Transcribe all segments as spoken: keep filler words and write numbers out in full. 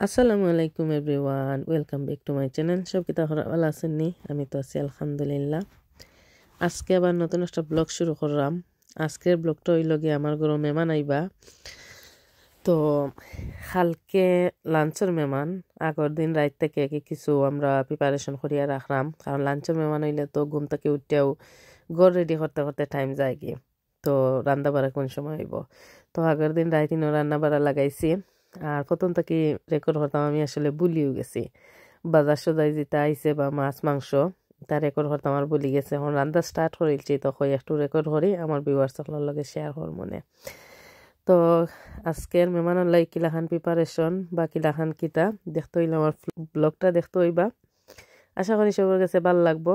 আসসালামু আলাইকুম everyone, welcome back to my channel। সব কিতা খবর, ভালা আছইন নি? আমি তো আছি আলহামদুলিল্লাহ। আজকে আবার নতুন একটা ব্লগ শুরু করলাম। আজকের ব্লগটা অইলো গিয়া আমার ঘরো মেহমান আইবা। তো কালকে লাঞ্চর মেহমান, আগর দিন রাইত থাকি আর কি কিছু আমরা প্রিপারেশন করিয়া রাখলাম, কারণ লাঞ্চর মেহমান অইলে তো ঘুম থাকি উঠিয়াউ ঘর রেডি করতে করতে টাইম যায়গি। তো রান্দা বাড়া কোন সময় অইবো? তো আগর দিন রাইত ইনো রান্দা বাড়া লাগাইছি। আর প্রথম থাকি রেকর্ড করতাম, আমি আসলে ভুলিও গেছি। বাজার সদাই যেটা আইছে বা মাছ মাংস, তা রেকর্ড করতাম আর ভুলি গেছি। এখন রান্দা স্টার্ট করিলছি, তো কই একটু রেকর্ড করি, আমার ভিউয়ার্স অকলর লগে শেয়ার করমুনে। তো আজকের মেহমানর লাগি কিলাখান প্রিপারেশন বা কিলাখান কিতা দেখতে অইলে আমার ব্লগটা দেখতে অইবা। আশা করি সবর গেছে ভালা লাগবো।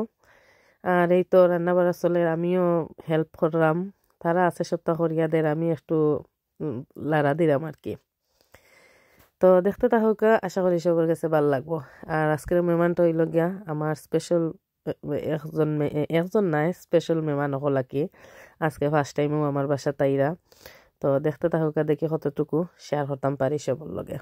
আর এই তো রান্দা বাড়া চলের, আমিও হেল্প করলাম। তারা আছে সবতা করিয়া দের, আমি একটু, উম, লাড়া দিলাম আর কি। তো দেখতে থাকুকা, আশা করি সবর গেছে ভালা লাগবো। আর আজকের মেহমানটা অইলো গিয়া আমার স্পেশাল, এ-, একজন মে-, এ-, একজন নায়, স্পেশাল মেহমান অকল আর কি। আজকে ফার্স্ট টাইমও আমার বাসাত আইরা। তো দেখতে থাকুকা, দেখি কতটুকু শেয়ার করতাম পারি সবর লগে।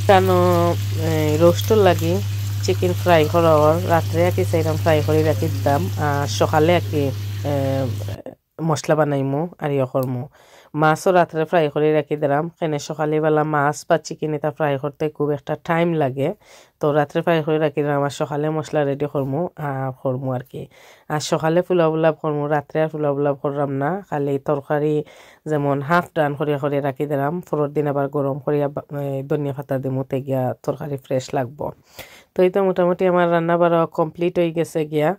কানো, এ, রোস্টর লাগি চিকেন ফ্রাই করা অর, রাত্রে আর কি চাইলাম ফ্রাই করি রাখি দিতাম, আর সকালে আর কি, এ, মশলা বানাইমু আর ইয়ে করমু। মাছও রাত্রে ফ্রাই করি রাখি দিলাম, কেনে সকালে বেলা মাছ বা চিকেন এটা ফ্রাই করতে খুব একটা টাইম লাগে। তো রাত্রে ফ্রাই করি রাখি দিলাম, আর সকালে মশলা রেডি করমু আর করমু আর কি। আর সকালে পোলাও পোলাও করমু, রাত্রে আর পোলাও পোলাও করলাম না, খালি তরকারি যেমন হাফ ডান করিয়া করিয়া রাখি দিলাম, পরের দিন আবার গরম করিয়া বা-, এ, ধনিয়া পাতা দিমু, তে গিয়া তরকারি ফ্রেশ লাগবো। তো এই তো মোটামুটি আমার রান্না বাড়া কমপ্লিট অই গেছে গিয়া।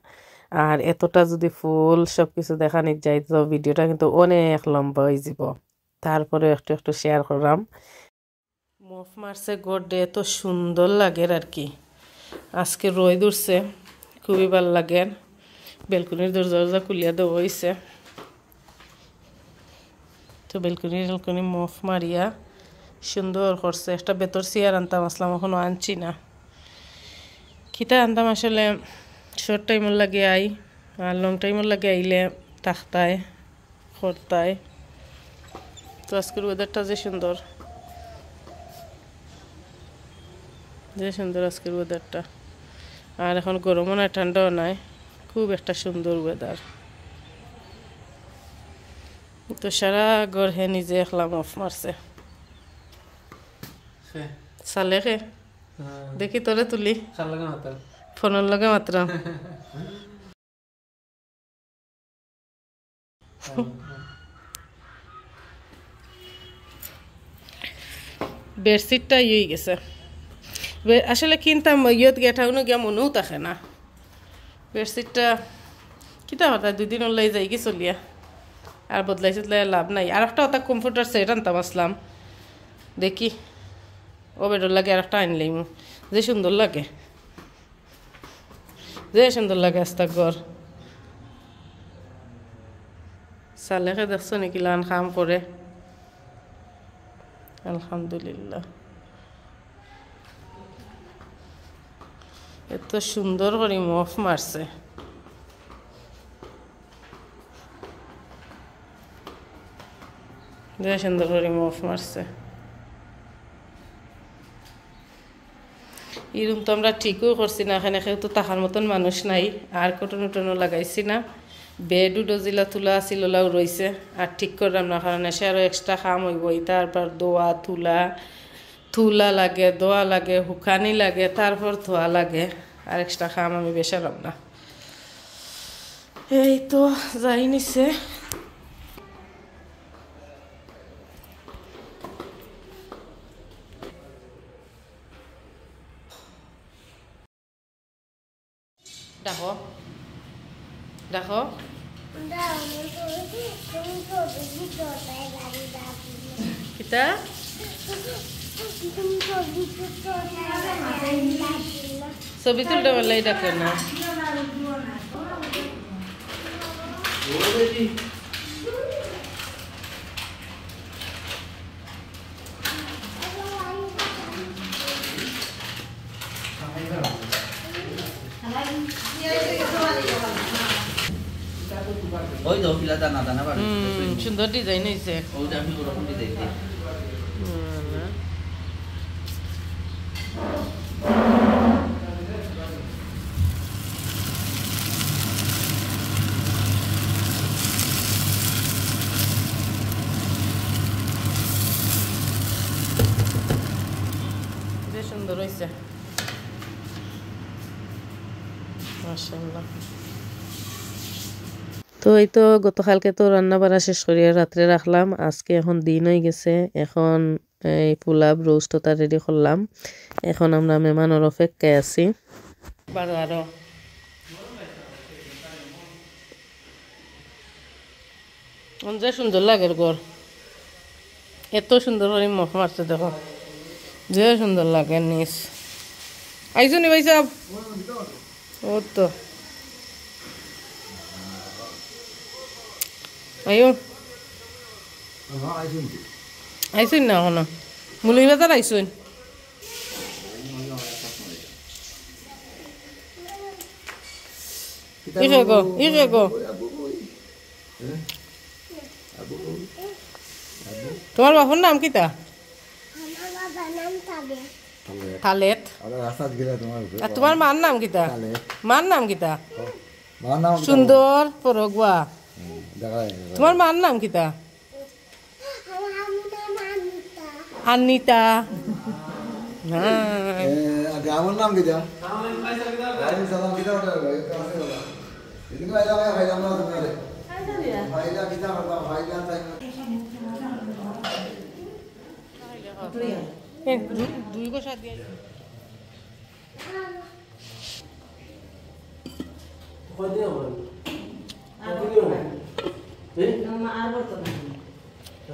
আর এতটা যদি ফুল সব কিছু দেখানি যাই, তো ভিডিওটা কিন্তু অনেক লম্বা অই যিবো। তারপরে একটু একটু শেয়ার করলাম। মফ মারছে গড় দে, এত সুন্দর লাগের আর কি। আজকে রইদ উঠছে, খুবই ভালা লাগের। বেলকনির দরজা দরজা খুলিয়া দেওয়া অইছে। তো বেলকনি টেলকনি মফ মারিয়া সুন্দর করছে। একটা বেতর চেয়ার আনতাম আছলাম, অখনো আনছি না। কিতা আনতাম আসলে, শর্ট টাইমর লাগি আই, আর লং টাইমর লাগি আইলে থাকতায়, করতায়। তো আজকের ওয়েদারটা যে সুন্দর, যে সুন্দর আজকের ওয়েদারটা। আর এখন গরমও নাই, ঠান্ডাও নাই, খুব একটা সুন্দর ওয়েদার। তো সারা ঘর হে নিজে একলা মফ মারছে। হে। সালে কে? হ্যাঁ। দেখি তোরে তুলি। কার লগে মাতরাম? ফোনর লগে মাতরাম। বেডশিটটা ইয়ে অই গেছে। বে-, আসলে কিনতাম ইয়ত গেটাউনো গিয়া মনেও থাকে না। বেডশিটটা কিতা কথা, দুই দিন ওলাই যাইগি চলিয়া, আর বদলাই সদলাই লাভ নাই। আর একটা কথা, কমফোর্টার সেট আনতাম আছলাম, দেখি ও বেডর লাগি আর একটা আনলাইমু, যে সুন্দর লাগে, যে সুন্দর লাগে আস্তা ঘর। সালেকে দেখছো নি কিলান কাম করে? আলহামদুলিল্লাহ। এত সুন্দর করি মফ মারছে, যে সুন্দর করি মফ মারছে। এই রুম তো আমরা ঠিকও করছি না, এখানে কেউ তো থাকার মতন মানুষ নাই। আর কটন উটনও লাগাইছি না, বেড উডো জিলা তুলা আছিল ওলাও রইছে, আর ঠিক করলাম না, কারণ এসে আরো এক্সট্রা কাম অইবো। ইতা আরবার ধোয়া তুলা, তুলা লাগে, ধোয়া লাগে, হুকানি লাগে, তারপর ধোয়া লাগে, আর এক্সট্রা কাম আমি বেশারাম না। এই তো যাই নিচে। ডাকো, ডাকো। কিতা? ছবি তুলতে পারলে ডাকো না। ওই তো, কিলা দানা দানা বাড়ি। হুম, সুন্দর design অইছে। ওই যে আমি ওরকম design দিই। হুম, না। যে সুন্দর অইছে। মাশাআল্লাহ। তো এই তো গতকালকে তো রান্না বাড়া শেষ করিয়া রাত্রে রাখলাম, আজকে এখন দিন অই গেছে। এখন এই পোলাও roast ওটা ready করলাম, এখন আমরা মেহমানর অপেক্ষায় আছি। বাজারও অন যে সুন্দর লাগের ঘর, এত সুন্দর করি মখ মারছে দেখো, যে সুন্দর লাগের নিচ। আইছো নি ভাই সাহেব? ও তো। আইও। আইছইন না এখনো? মৌলভীবাজার আইছইন? ইসে গো, ইসে গো। তোমার বাপর নাম কিতা? আমার বাবার নাম তালেত। তালেত। আমরা রাস্তাত গেলে তোমার উপরে আর তোমার মার নাম কিতা? তালেত। মার নাম কিতা? মার নাম কিতা? সুন্দর পরগুয়া। হুম, দেখা যায়, দেখা যায়। তোমার মার নাম কিতা? আমার নাম আনিতা। আনিতা। হ্যাঁ। এ, আর গ্রামের নাম কিতা? ওয়ালাইকুম সালাম, কিতা অর্ডার করবে? একটু আসে বলো। এদিকে ভাই, ভাই, ভাই, আমরা তো বাইরে। ভাইলা কিতা করবা? ভাইলা তাই। এ, দু-, দুই গো সাত দিয়া। কয়দিন হলো? আরো কয়দিন হলো? হ্যাঁ? না, মা, আর বলতো না।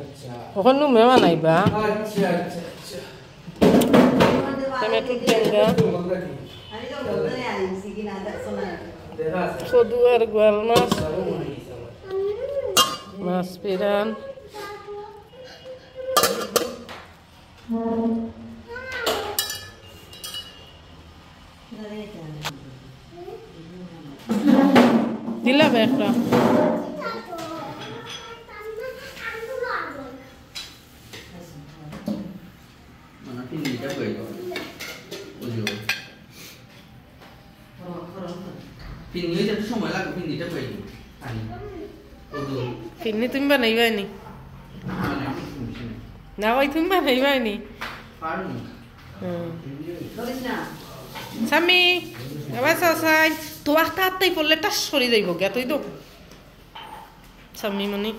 আচ্ছা। ওখানে মেহমান আইবা। আচ্ছা, আচ্ছা, আচ্ছা। টমেটোর টেঙ্গা। আমি তো বলতে আইছি কি না, দেখছো না। দেখা আছে। কদু আর গোয়াল মাছ। মাছ পিরান। দিলা বে একটা। মানে, তিন লিটার হয়ে গেল। বুঝলো? ফিন্নি হইতে একটু সময় লাগে, ফিন্নিটা পাই। পানি। ফিন্নি তুমি বানাইবায় নি? মানে, আমি শুনছি না। না ভাই, তুমি বানাইবায় নি? পারুম। হুম। সামি, এবার চাচাই, তো আস্তে আস্তেই পড়লে টাস সরি যাইব গিয়া, তুই তো। সামি মনি।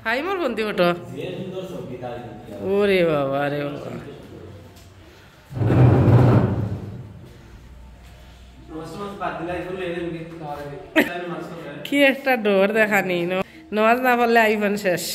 হাই মোর বন্দি ফটো। ওরে বাবা, রে বাবা। কি একটা ডর দেখানি, ন-, নমাজ না পড়লে iPhone শেষ।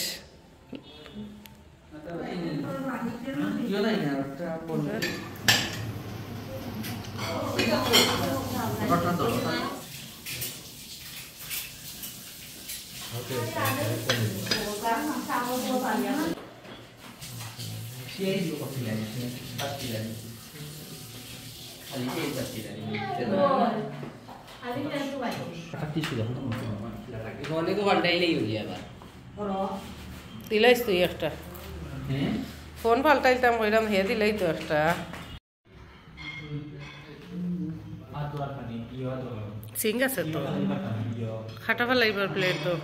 অনেক ঘন্টাই লেগে গেল আবার। দিলাইস তুই একটা। হ্যাঁ? ফোন পাল্টাইতাম কইরাম, হে দিলাই তো একটা। সিং আছে তো। খাটা ফালাইবার প্লেট তো।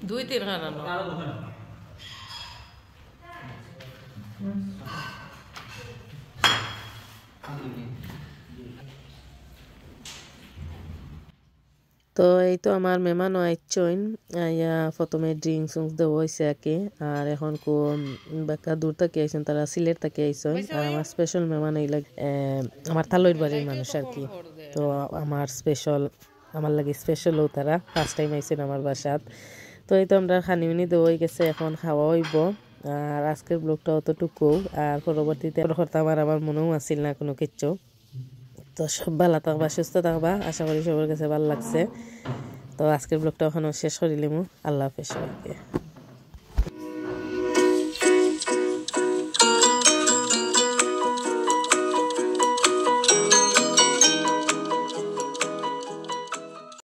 দুই তিন খান আনো। তো এই তো আমার মেহমানও আইছইন, আইয়া প্রথমে drinks উংস দেওয়া অইছে আর কি, আর এখন কো-, বাক্কা দূর থাকি আইছইন, তারা সিলেট থাকি আইছইন, আর আমার special মেহমান অইলা, এ, আমার তালইর বাড়ির মানুষ আর কি। তো আমার special আমার লাগি স্পেশাল অউ তারা, ফার্স্ট টাইম আইছইন আমার বাসাত। তো এই তো আমরার খানি উনি দেওয়া অই গেছে, এখন খাওয়া অইবো। আর আজকের ব্লগটা অতটুকু, আর পরবর্তীতে আবার করতাম, আর আমার মনেও আছিল না কুনু কিচ্ছু। তো সব ভালা থাকবা, সুস্থ থাকবা, আশা করি সবার কাছে ভালা লাগছে। তো আজকের ব্লগটা ওখানে শেষ করিলিমু। আল্লাহ হাফেজ সবাইকে।